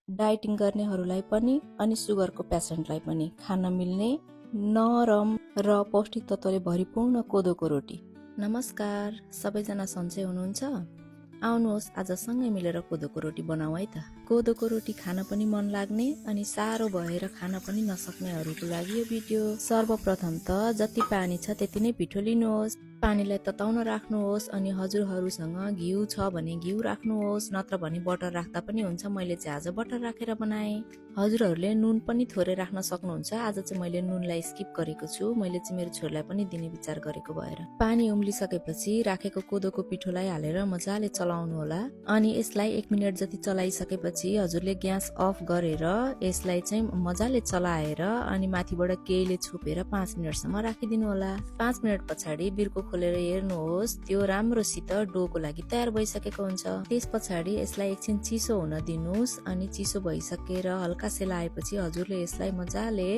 Dieting गर्नेहरूलाई पनि अनि सुगरको पेसेन्टलाई पनि खान मिल्ने नरम र पौष्टिक तत्त्वले भरिपूर्ण कोदोको रोटी। नमस्कार, सबैजना सन्चै हुनुहुन्छ? आउनुहोस् आज सँगै मिलेर कोदोको रोटी बनाऊ है त। कोदोको रोटी खान पनि मन लाग्ने अनि साह्रो भएर खान पनि नसक्नेहरूको लागि यो भिडियो। सर्वप्रथम त जति पानी छ त्यति नै पिठो लिनुहोस्। पानीलाई तताउन राख्नुहोस् अनि हजुरहरूसँग घिउ छ भने घिउ राख्नुहोस्, नत्र भने बटर राख्दा पनि हुन्छ। मैले चाहिँ आज बटर राखेर बनाएँ। हजुरहरूले नुन पनि थोरै राख्न सक्नुहुन्छ। आज चाहिँ मैले नुनलाई स्किप गरेको छु। मैले चाहिँ मेरो छोरीलाई पनि दिने विचार गरेको भएर। पानी उम्लिसकेपछि राखेको कोदोको पिठोलाई हालेर मजाले चलाउनु होला अनि यसलाई 1 मिनेट जति चलाइसकेपछि हजुरले ग्यास अफ गरेर यसलाई चाहिँ मजाले चलाएर अनि माथिबाट केहीले छोपेर 5 मिनेटसम्म राखिदिनु होला। 5 मिनेट पछाडि बिर्को खोलेर हेर्नुहोस्, त्यो राम्रोसित डोको लागि तयार भइसकेको हुन्छ। त्यस पछाडि यसलाई एकछिन चिसो हुन दिनुहोस् अनि चिसो भइसकेर हल्का सेलाएपछि हजुरले यसलाई मजाले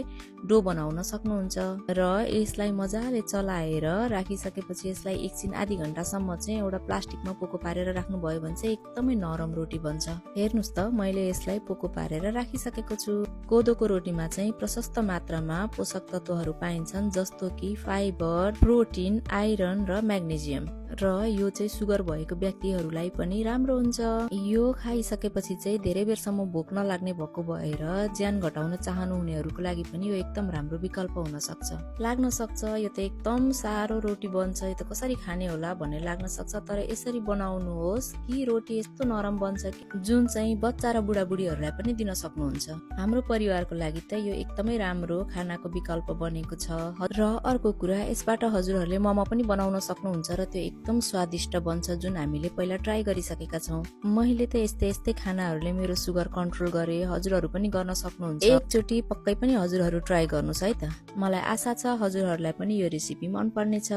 डो बनाउन सक्नुहुन्छ र यसलाई मजाले चलाएर राखिसकेपछि यसलाई एकछिन आधी घण्टासम्म चाहिँ एउटा प्लास्टिकमा पोको पारेर राख्नुभयो भने चाहिँ एकदमै नरम रोटी बन्छ। हेर्नुहोस् त मैले यसलाई पोको पारेर राखिसकेको छु। कोदोको रोटीमा चाहिँ प्रशस्त मात्रामा पोषक तत्त्वहरू पाइन्छन् जस्तो कि फाइबर, प्रोटिन, आइरन र म्याग्नेजियम र यो चाहिँ सुगर भएको व्यक्तिहरूलाई पनि राम्रो हुन्छ। यो खाइसकेपछि चाहिँ धेरै बेरसम्म भोक नलाग्ने भएको भएर ज्यान घटाउन चाहनुहुनेहरूको लागि पनि यो एकदम राम्रो विकल्प हुन सक्छ। लाग्न सक्छ यो त एकदम साह्रो रोटी बन्छ, यो त कसरी खाने होला भन्ने लाग्न सक्छ, तर यसरी बनाउनुहोस् कि रोटी यस्तो नरम बन्छ कि जुन चाहिँ बच्चा र बुढाबुढीहरूलाई पनि दिन सक्नुहुन्छ। हाम्रो परिवारको लागि त यो एकदमै राम्रो खानाको विकल्प बनेको छ। र अर्को कुरा, यसबाट हजुरहरूले मोमो पनि बनाउन सक्नुहुन्छ र त्यो एकदम स्वादिष्ट बन्छ, जुन हामीले पहिला ट्राई गरिसकेका छौँ। मैले त यस्तै खानाहरूले मेरो सुगर कन्ट्रोल गरे, हजुरहरू पनि गर्न सक्नुहुन्छ। एकचोटि पक्कै पनि हजुरहरू ट्राई गर्नुहोस् है त। मलाई आशा छ हजुरहरूलाई पनि यो रेसिपी मन पर्नेछ।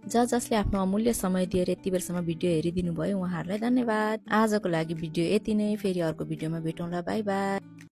जसले आफ्नो अमूल्य समय दिएर यति बेरसम्म भिडियो हेरिदिनु भयो उहाँहरूलाई धन्यवाद। आजको लागि भिडियो यति नै, फेरि अर्को भिडियोमा भेटौँला। By by.